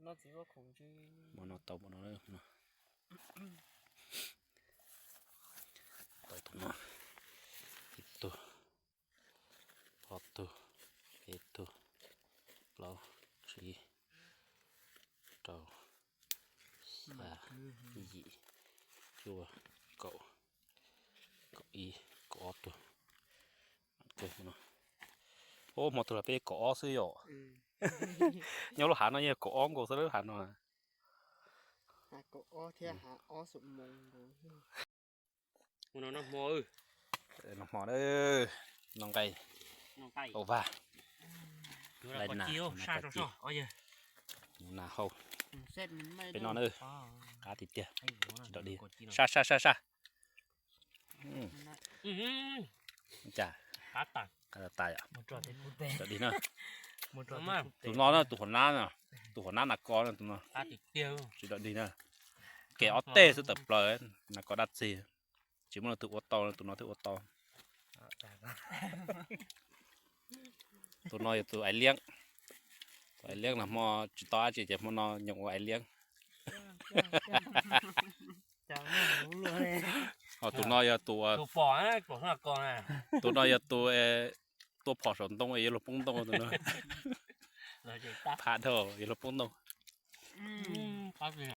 Hmo no tau hmo no, tau tus no, ib tug, ob tug, peb tug, plaub, tsib, rau, xya, yim, cuaj, kaum, kaum ib, kaum ob tug. Ub, hmo twg los peb kaum ob xwb yom. Nyob lub hav no yog kaum ob nkaus xwb lub hav no. Noj hmo, noj nqaij, ua vaj, lais nas, nas hau, peb no na, qab tiag tiag. Saj saj saj saj. Cas, qab tas tas yom. Tsis tau dig na. Tus no na, tus hauv nab, tus hauv nab nas kos na, tus no tsis tau dig na. Kev ob teg xwb tawm plaws, nas kos dab txig. Tsis muaj leej twg ua tau, tus no thiaj ua tau. Tus no yog tus aiv liab. Tus aiv liab no hmo tsis tau dab tsi ces hmo no nyob ua aiv liab. Ho tus no yog tus, tus no yog tus tuaj phom saum ntoo es yuav luag poob ntoo tus no. Phaj dhau yuav luag poob ntoo.